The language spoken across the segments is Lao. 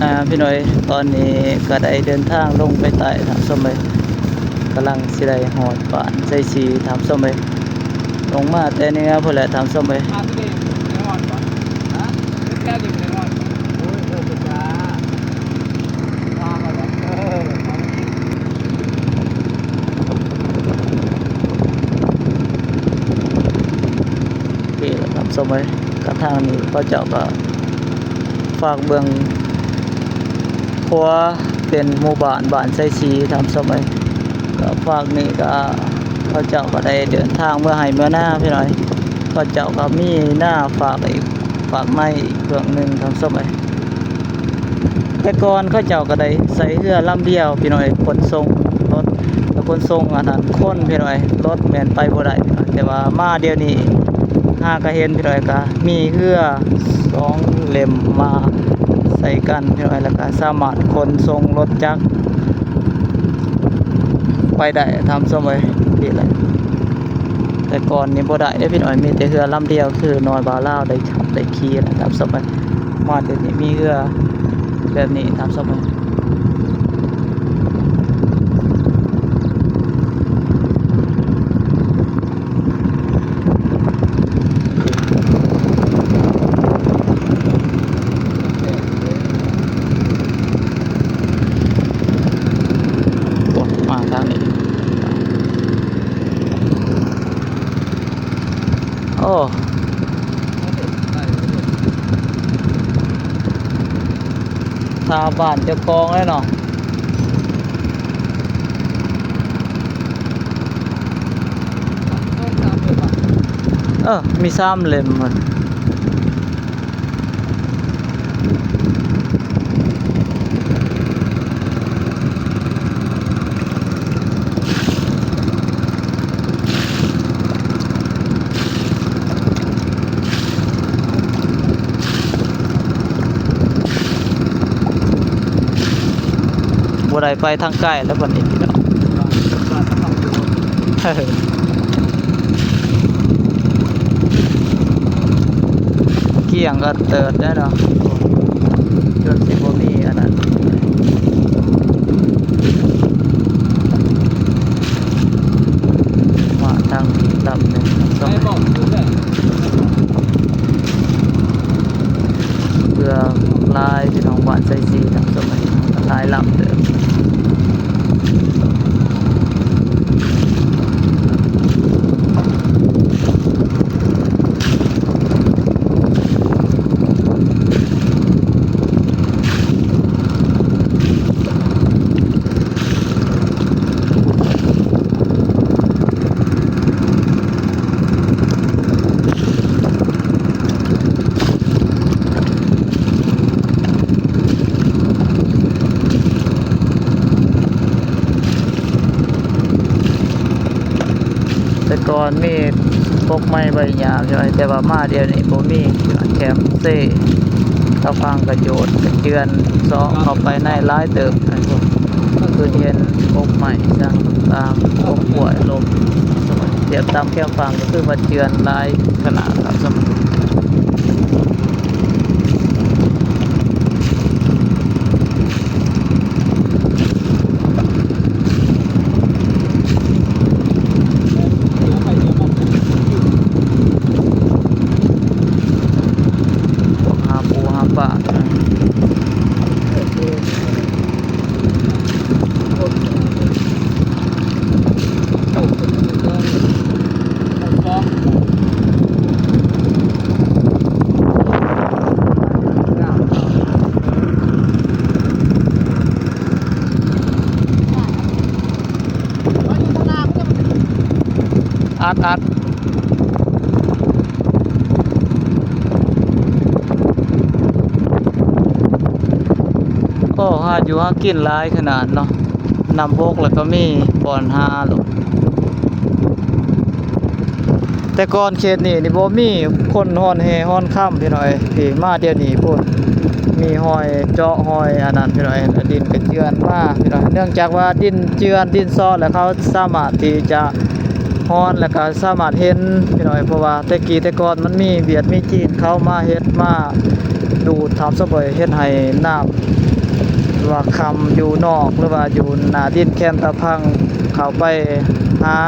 ອ່າ ພີ່ນ້ອງເອີຍ ຕອນນີ້ກໍໄດ້ເດີນທາງລົງໄປໃຕ້ທ່ານຜູ້ຊົມເອີຍ ກຳລັງຊິໄດ້ຮອດບ້ານໄຊສີທ່ານຜູ້ຊົມເອີຍ ລົງມາແຕ່ເໜືອພຸ້ນແຫຼະທ່ານຜູ້ຊົມເອີຍ. ນີ້ແຫຼະທ່ານຜູ້ຊົມເອີຍ ກະທາງນີ້ເຂົາເຈົ້າກະຝາກເບື້ອງຂວາເປັນໝູ່ບ້ານ ບ້ານໄຊສີທ່ານຜູ້ຊົມເອີຍ ກະຟາກນີ້ກະເຂົາເຈົ້າກະໄດ້ເດີນທາງເມືອໄຮ່ເມືອນາພີ່ນ້ອງເອີຍ ເຂົາເຈົ້າກະມີນາຝາກອີກ ຝາກໃນອີກເບື້ອງໜຶ່ງທ່ານຜູ້ຊົມເອີຍ. ແຕ່ກ່ອນເຂົາເຈົ້າກໍໄດ້ໃຊ້ເຮືອລຳດຽວພີ່ນ້ອງເອີຍ ຂົນສົ່ງລົດ ແລະ ຂົນສົ່ງອັນນັ້ນຄົນພີ່ນ້ອງເອີຍ ລົດແມ່ນໄປບໍ່ໄດ້ ແຕ່ວ່າມາດຽວນີ້ຫາກະເຫັນພີ່ນ້ອງເອີຍ ກະມີເຮືອສອງເຫຼັ້ມມາໃສ່ກັນພີ່ນ້ອງເອີຍ ແລ້ວກະສາມາດຂົນສົ່ງລົດຈັກໄປໄດ້ທ່ານຜູ້ຊົມເອີຍ ນີ້ແຫຼະ ແຕ່ກ່ອນນີ້ບໍ່ໄດ້ເດ້ພີ່ນ້ອງເອີຍ ມີແຕ່ເຮືອລຳດຽວ ຄືນ້ອຍບ່າວລາວໄດ້ຂັບໄດ້ຂີ່ນະທ່ານຜູ້ຊົມເອີຍ. ມາດຽວນີ້ມີເຮືອແບບນີ້ທ່ານຜູ້ຊົມເອີຍ. ໂອ້ ມາທາງນີ້ ໂອ້ ຖ້າບ້ານເຈົ້າຂອງແລ້ວເນາະ ເອີ ມີສາມເຫຼັ້ມພຸ້ນ. ບໍ່ໄດ້ໄປທາງໃກ້ແລ້ວບັດນີ້ພີ່ນ້ອງ ກ້ຽງກະເຕີດແລ້ວເນາະ ຈົນຊິບໍ່ມີອັນນັ້ນ ມາທາງນີ້ລຳໜຶ່ງ ເຮືອຫຼາຍພີ່ນ້ອງ ບ້ານໄຊສີນະ ສະໄໝນັ້ນຫຼາຍລຳເດີ. ແຕ່ກ່ອນມີກົກໄມ້ໃບຫຍ້າຢູ່ ແຕ່ວ່າມາດຽວນີ້ບໍ່ມີ ແຄມເຊ ຕາຝັ່ງກະໂຈດກະເຈື່ອນ ຊອກເຂົ້າໄປໃນຫຼາຍເຕີບ ຄືເຫັນກົກໄມ້ຕ່າງໆ ກົກກ້ວຍລົ້ມ ທຽບຕາມແຄມຝັ່ງ ຄືວ່າເຈື່ອນຫຼາຍຂະໜາດ ພວກຫາປູຫາປາ. ອັດ ອັດ ໂອ້ ຫາຢູ່ຫາກິນຫຼາຍຂະໜາດເນາະ ນ້ຳບົກແລ້ວກໍມີບ່ອນຫາໂລດ. ແຕ່ກ່ອນເຂດນີ້ນີ້ບໍ່ມີຄົນຮ່ອນແຮ່ຮ່ອນຄຳ ພີ່ນ້ອງເອີຍ ທີ່ມາດຽວນີ້ພຸ້ນ ມີຮອຍເຈາະ ຮອຍອັນນັ້ນ ພີ່ນ້ອງເອີຍ ດິນກະເຈື່ອນມາ ພີ່ນ້ອງ ເນື່ອງຈາກວ່າດິນເຈື່ອນ ດິນຊອກ ແລ້ວເຂົາສາມາດທີ່ຈະ ຮ້ອນ ແລ້ວກະສາມາດເຫັນ ພີ່ນ້ອງເອີຍ ເພາະວ່າແຕ່ກີ້ແຕ່ກ່ອນມັນມີຫວຽດມີຈີນເຂົ້າມາເຮັດ ມາດູດ ຖາມສະເຫວີຍ ເຮັດໃຫ້ນ້ຳ ວ່າຄຳຢູ່ນອກ ຫຼືວ່າຢູ່ໜ້າດິນແຄມຕາພັງ ເຂົ້າໄປຫາ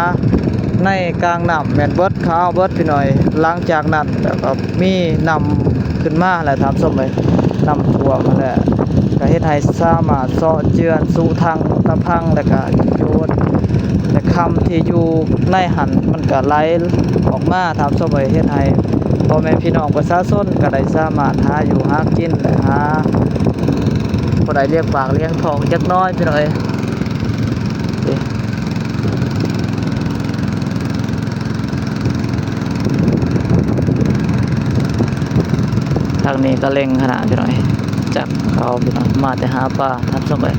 ໃນກາງນ້ຳແມ່ນເບິດ ເຂົາເອົາເບິດພີ່ນ້ອງ. ຫຼັງຈາກນັ້ນແລ້ວກໍມີນ້ຳຂຶ້ນມາແຫຼະທ່ານຜູ້ຊົມເອີຍ ນ້ຳຖ້ວມຫັ້ນແຫຼະ ກໍເຮັດໃຫ້ສາມາດເຊາະເຈື່ອນສູ່ທາງຕາພັງ ແລ້ວກໍໂຍນ ແລະ ຄຳທີ່ຢູ່ໃນຫັ້ນມັນກໍໄຫຼອອກມາທ່ານຜູ້ຊົມເອີຍ ເຮັດໃຫ້ພໍ່ແມ່ພີ່ນ້ອງປະຊາຊົນກໍໄດ້ສາມາດຫາຢູ່ຫາກິນ ແລະ ຫາ ພໍໄດ້ລ້ຽງປາກລ້ຽງທ້ອງຈັກໜ້ອຍພີ່ນ້ອງເອີຍ. ທາງນີ້ກໍເລັ່ງຂະໜາດພີ່ນ້ອງເອີຍ ຈັກເຂົາພີ່ນ້ອງ ມາແຕ່ຫາປາ ທ່ານຜູ້ຊົມເອີຍ.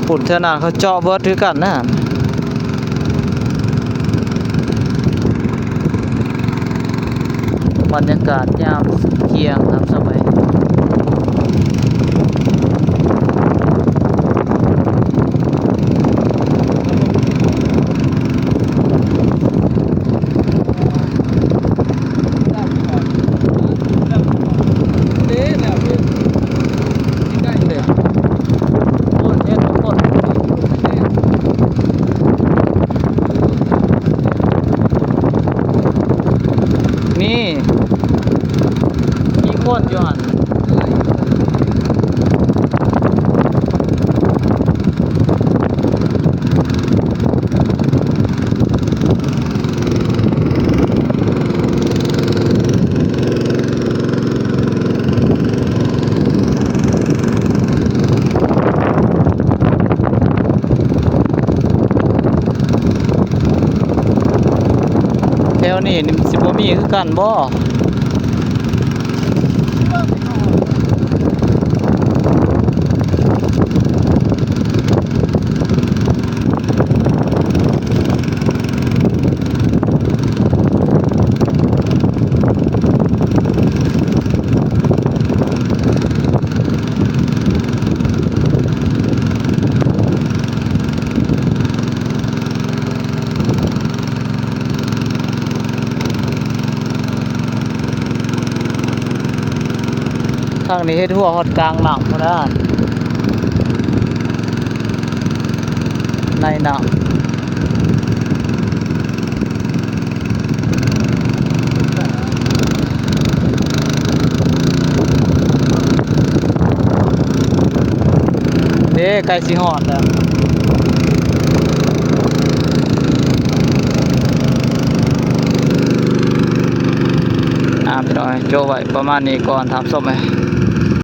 ພຸ້ນ ແຖວນັ້ນເຂົາເຈາະເບິດຄືກັນນະ. ບັນຍາກາດຍາມທ່ຽງ ຕາມສະໄໝ. ມີ ມີຄົນຢູ່ຫັ້ນ. ແຖວນີ້ນີ້ຊິບໍ່ມີຄືກັນບໍ່? ທາງນີ້ເຮັດຮົ້ວຮອດກາງນ້ຳພຸ້ນນະ ໃນນ້ຳ. ເດ້ ໃກ້ຊິຮອດແລ້ວ. ອ່າ ພີ່ນ້ອງ ໂຈະໄວ້ປະມານນີ້ກ່ອນ ທ່ານຜູ້ຊົມເອີຍ.